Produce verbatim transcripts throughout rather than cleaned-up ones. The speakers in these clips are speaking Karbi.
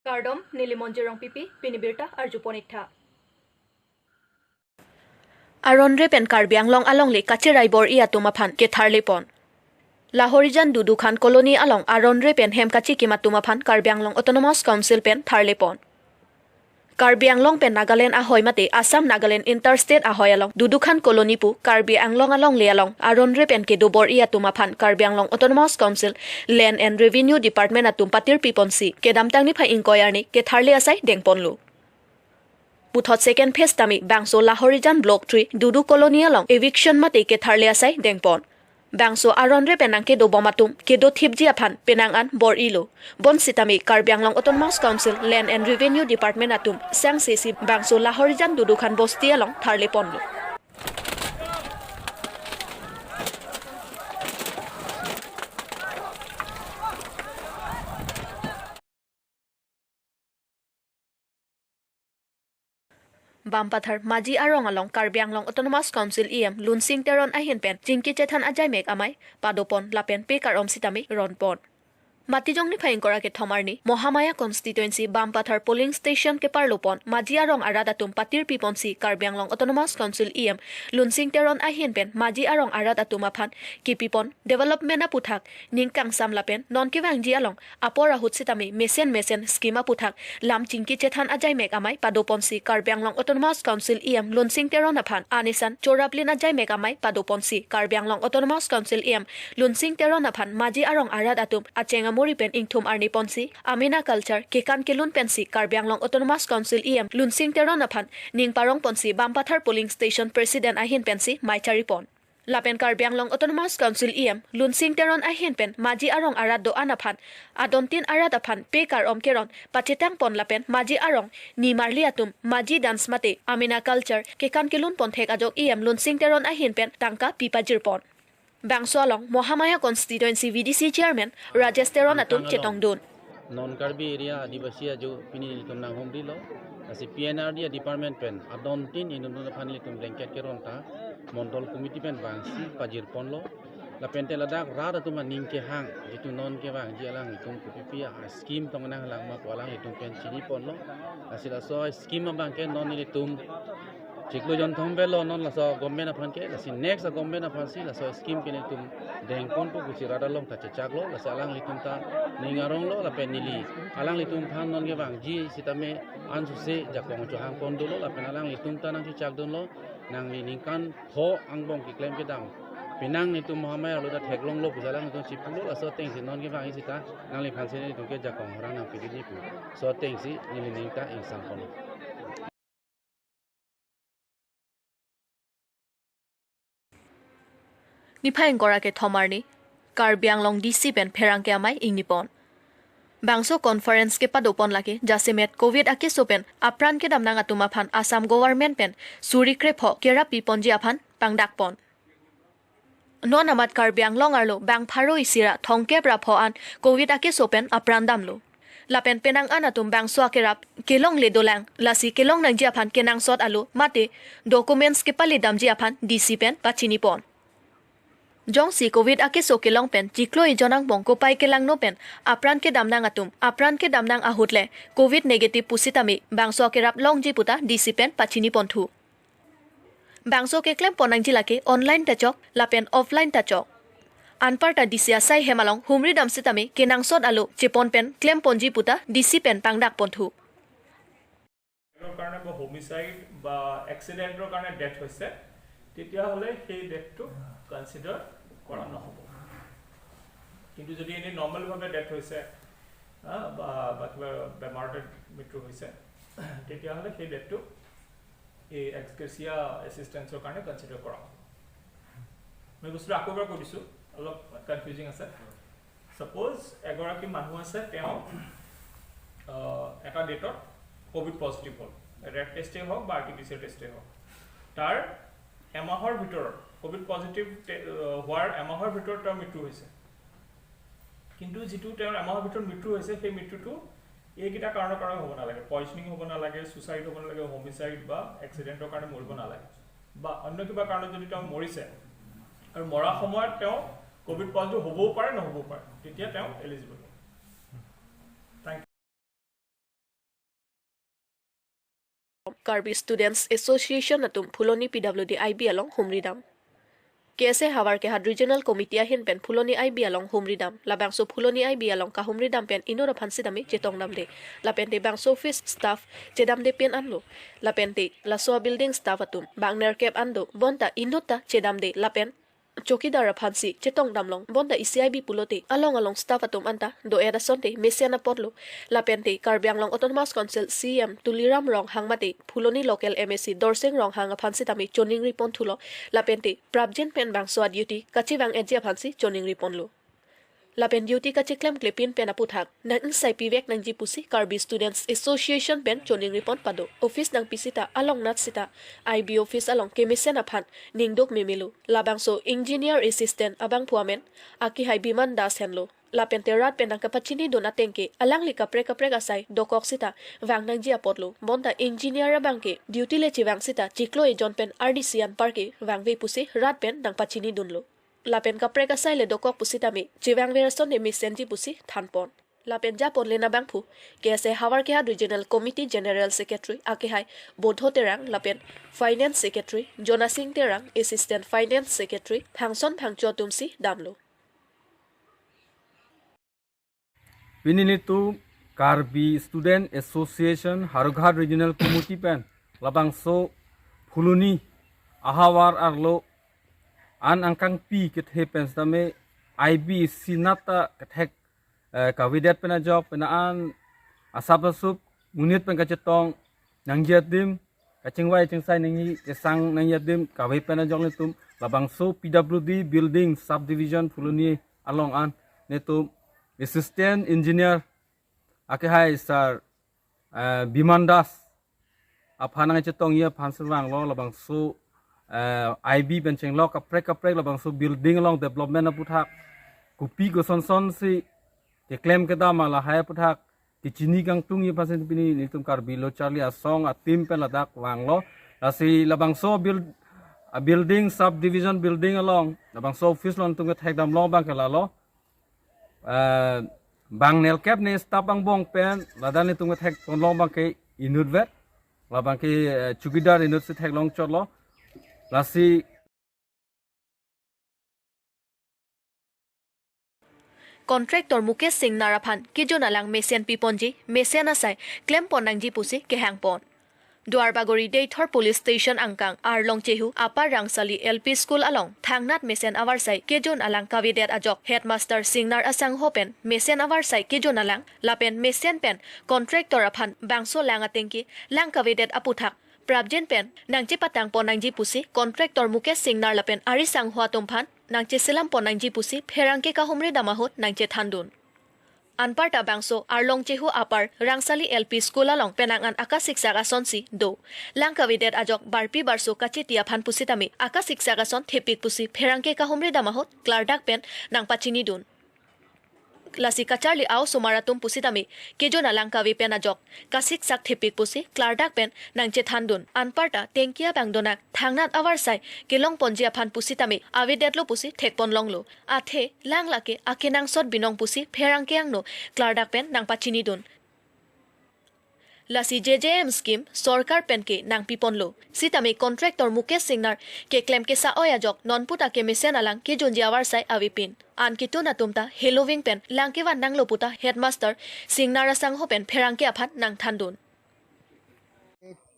Kardom, neli Monjir Rongpipi, pini birta arjupon iktha. Aron re pen Karbi Anglong alongle kacherai bor-i atum aphan ketharlepon. Lahorijan Dudukhan Colony along aron re pen hem kachikim atum aphan Karbi Anglong Autonomous Council pen tharlepon. Karbi Anglong pen Nagaland ahoi mate Assam Nagaland Interstate ahoi along Dudukhan Colony pu Karbi Anglong alongle along aron re pen kedo bor-i atum aphan Karbi Anglong Autonomous Council Land and Revenue Department atum patirpiponsi kedamtang niphai ingkoi arni ketharle asai dengponlo. Puthot second phase tame bangso Lahorijan Block three Dudu Colony along eviction mate ketharle asai dengpon. Bangso aron re pen nangkedobom atum kedo thipji aphan penang an bor-ilo. Bonsitame Karbi Anglong Autonomous Council Land and Revenue Department atum sangsesi bangso Lahorijan Dudukhan Bosti along tharleponlo. Bampathar Maji arong along Karbi Anglong Autonomous Council E M Lunsing Teron ahin pen chingki chethan ajaimek amei padopon lapen pekar-om sitame ronpon. Matijong niphai ingkoi ra kethom arni Mohamaya Constituency Bampathar Polling Station keparlopon Maji arong arat atum patirpiponsi Karbi Anglong Autonomous Council E M Lunsing Teron ahin pen Maji arong arat atum aphan kepipon development aputhak ning kangsam lapen non kevangji along apor ahut sitame mesen mesen scheme aputhak lam chingki chethan ajaimek amei padoponsi Karbi Anglong Autonomous Council E M Lunsing Teron aphan anesan choraplin ajaimek amei padoponsi Karbi Anglong Autonomous Council E M Lunsing Teron aphan Maji arong arat atum acheng amori pen ingthum arni ponsi amena culture kekan kelun pensi Karbi Anglong Autonomous Council E M Lunsing Teron aphan ning parongponsi Bampathar Polling Station President ahin pensi mei charipon. Lapen Karbi Anglong Autonomous Council E M Lunsing Teron ahin pen Maji arong arat do-an aphan adontin arat aphan pekar-om keron pachetangpon lapen Maji arong nimarli atum Maji dance mate amena culture kekan kelunpon thek ajok E M Lunsing Teron ahin pen tangka pipajirpon. Bangso along Mohamaya Constituency V D C Chairman Rajesh Teron atum chetongdun. Non Karbi area Adivasi ajo pini nelitum nanghumrilo. Lasi P N R D department pen adontin inut aphan nelitum blanket keron ta Mondol Committee pen vangsi pajirponlo. Lapen te ladak rat atum aning kehang jitu non kevangji alanglitum kopipi a scheme tong nanglang ma pu alanglitum pen chiniponlo. Lasi laso scheme abang ke non nelitum chiklo jonthom velo non laso government aphan ke, lasi next a government aphansi laso scheme ke nelitum dengpon pu kusi rat along ta chechaklo, lasi alanglitum ta ning aronglo lapen neli alanglitum aphan non kevangji sitame ansose jakong chohangpon dolo lapen alanglitum ta nangchechakdunlo, nangli ningkan pho angbong keklem kedam penang nelitum Mohamaya arlo ta theklonglo pu alanglitum chipulo, laso atengsi non kevangji sita nangliphansi nelitum ke jakong horang nangpidunji pu, laso atengsi neli ning ta ingsamponlo. Niphai ingkoi ra kethom arni Karbi Anglong D C pen pherangke amei ingnipon. Bangso conference kepadopon lake jasemet Covid akeso pen apran kedamnang atum aphan Assam government pen suri krepho kerap piponji aphan pangdakpon. Non amat Karbi Anglong arlo bang pharo isi ra thomkep ra pho an Covid akeso pen apran damlo. Lapen penang an atum bangso akerap kelongle dolang, lasi kelong nangji aphan kenangsot alo mate documents kepale damji aphan D C pen pachinipon. Jongsi Covid akeso kelong pen chiklo ijon angbong kopai kelangno pen apran kedamnang atum apran kedamnang ahut le Covid negative pusitame bangso akerap longji puta D C pen pachiniponthu. Bangso keklempon nangji lake online ta chok lapen offline ta chok. Anparta D C asai hem along humri dam sitame kenangsot alo chepon pen klemponji puta D C pen pangdakponthu. ৰ কাৰণে বা হোমিচাইড বা এক্সিডেণ্টৰ কাৰণে ডেথ হৈছে, তেতিয়াহ'লে সেই ডেথটো কনচিডাৰ কৰা নহ'ব। কিন্তু যদি এনেই নৰ্মেলভাৱে ডেথ হৈছে, আ, বা, বা কিবা বেমাৰতে মৃত্যু হৈছে, তেতিয়াহ'লে সেই ডেথটো এই এক্সগ্ৰেচিয়া এচিষ্টেঞ্চৰ কাৰণে কনচিডাৰ কৰা হ'ব। মই বস্তুটো আকৌ এবাৰ কৈ দিছোঁ, অলপ কনফিউজিং আছে। ছাপ'জ এগৰাকী মানুহ আছে, তেওঁ, আহ, এটা ডেটত ক'ভিড পজিটিভ হ'ল, ৰেপ টেষ্টেই হওক বা আৰ টি পি চি আৰ টেষ্টেই হওক, তাৰ এমাহৰ ভিতৰত ক'ভিড পজিটিভ টে-, আহ, হোৱাৰ এমাহৰ ভিতৰত তেওঁৰ মৃত্যু হৈছে। কিন্তু যিটো তেওঁৰ এমাহৰ ভিতৰত মৃত্যু হৈছে, সেই মৃত্যুটো এইকেইটা কাৰণৰ কাৰণে হ'ব নালাগে। পইজনিং হ'ব নালাগে, ছুচাইড হ'ব নালাগে, হোমিচাইড বা এক্সিডেণ্টৰ কাৰণে মৰিব নালাগে, বা অন্য কিবা কাৰণত যদি তেওঁ মৰিছে আৰু মৰা সময়ত তেওঁ ক'ভিড পজিটিভ হ'বও পাৰে, নহ'বও পাৰে, তেতিয়া তেওঁ eligible. Thank you. Karbi Students Association atum Phuloni P W D I B along humridam. K S A Howraghat Regional Committee ahin pen Phuloni I B along humridam. Labangso Phuloni I B along kahumridam pen inut aphan sitame chetongdamde. Lapente bangso office staff chedamde pen anlo. Lapente laso building staff atum bang nerkep an do. Bonta inut ta chedamde lapen chokidar aphansi chetongdamlong. Bonta isi I B pulote along along staff atum anta do-et asonte mesen apotlo. Lapente Karbi Anglong Autonomous Council C E M Tuliram Ronghang mate Phuloni local M A C Dorsing Ronghang aphan sitame choningri ponthulo. Lapente prapjin pen bangso a-duty kachevang-etji aphansi choningri ponlo. Lapen duty kacheklemklepin pen aputhak nang-ingsai pivek nangji pusi Karbi Students Association pen choningri pon pado. Office nangpi sita along nat sita I B office along kemesen aphan ningduk memelo. Labangso engineer assistant abangphu amen akehai Biman Das henlo. Lapente rat pen nangkapachinidun ateng ke alangli kaprek kaprek asai dokok sita vang nangji apotlo. Bonta engineer abang ke duty le chevang sita chiklo ejon pen arnisi anpar ke vangve pusi rat pen nangpachinidunlo. Lapen kaprek asai le dokok pusitame chevangver asonte mesenji pusi thanpon. Lapen japonlen abangphu K S A Howraghat Regional Committee General Secretary akehai Bodho Terang lapen Finance Secretary Jonasing Terang, Assistant Finance Secretary Thangson Phangcho atumsi damlo. Pini nelitum Karbi Student Association Howraghat Regional Committee pen labangso Phuloni ahavar arlo an angkangpi kethe pen sitame I B sinat ta kethek, eh, kavedet pen ajok pen an asap asup monit pen kachetong nangji adim, kachingvai chingsai nangji, kesang nangji adim kave pen ajok nelitum labangso P W D Building Subdivision Phuloni along an nelitum Assistant Engineer akehai Sir, eh, Biman Das aphan nangchetongji aphan sirvanglo. Labangso, eh, I B pen chenglok kaprek kaprek labangso building along development aputhak kopi kosonson si keklem kedam ma lahai aputhak kechini kangtungji aphansi pini nelitum Karbi Lo Charli Asong a-team pen ladak vanglo. Lasi labangso build, a-building, subdivision building along labangso office along nelitum kethekdamlong abang ke lalo. Eh, bang nelkep ne staff angbong pen ladak nelitum kethekponlong abang ke inutvet, labang ke, eh, chokidar inutsi theklong chotlo. Lasi Contractor Mukesh Singnar aphan kejun alang mesen piponji, mesen asai klempon nangji pusi kehangpon. Duarbagori Deithor Police Station angkang Arlong Chehu Upper Rangsali L P School along thangnat mesen avarsai kejun alang kavedet ajok Headmaster Singnar asangho pen mesen avarsai kejun alang lapen mesen pen contractor aphan bangso lang atengke lang kavedet aputhak prapjin pen nangchepatangpon nangji pusi contractor Mukesh Singnar lapen ari sangho atum aphan nangcheselampon nangji pusi pherangke kahumridam ahut nangchethandun. Anparta bangso Arlong Chehu Upper Rangsali L P School along penang an akasiksak asonsi do. Lang kavedet ajok barpi barso kacheti aphan pusitame akasiksak ason thepik pusi pherangke kahumridam ahut klardak pen nangpachinidun. Lasi kacharli a-osomar atum pusitame kejun alang kave pen ajok kasiksak thepik pusi klardak pen nangchethandun. Anparta tengki abang donak thangnat avarsai kelongponji aphan pusitame avedetlo pusi thekponlonglo. Athe lang lake akenangsot binong pusi pherangke angno klardak pen nangpachinidun. Lasi J J M scheme sorkar penke nangpiponlo. Sitame contractor Mukesh Singnar keklem kesa-oi ajok nonputa kemesen alang kejunji avarsai avepin. An ketun atum ta heloving pen lang kevan nanglo puta headmaster Singnar asangho pen pherangke aphan nangthandun.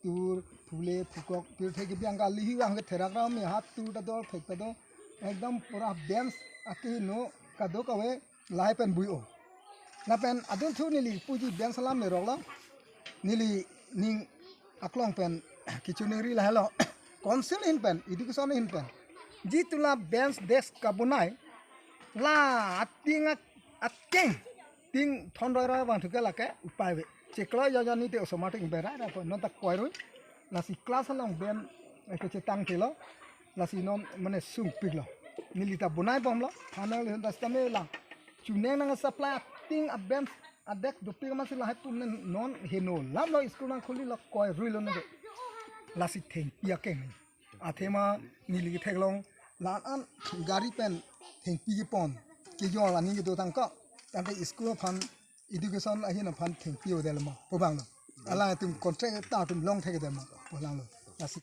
Tur phule phukok pirthe kebi angka lihi vang ke therak ram me hat tur ta dor thek ta do ekdom pura bench akeheno kadokave lahai pen bui-o. Lapen adunthu neli puji bench alam le roklo. Neli ning aklong pen kechoningri lahelo. Council ahin pen, education ahin pen. Jitu la bench desk kabonai. La ating ak-, ating. Ting thon roi roi vang thuke lake upai ve. Chiklo jojo ni te osomar ting berai ra ko non ta koirui. Lasi class along bench, eh, kechetang telo. Lasi non mane sungpiklo. Neli ta bonai bomlo. Thanang le honda stamela. Chuneng nang supply ating a bench a desk dopik amatsi lahai atum nen non heno lamlo school nangkholilo koiruilo nang. Lasi thengpi akeng. Athema neli ketheklong la-an an gari pen thengpi kepon. Kejor aning kedo tangka. Tangka school aphan education ahin aphan thengpi odelma. Pobanglo. Alangtum contractor atum long thekdema. polanglo. Lasi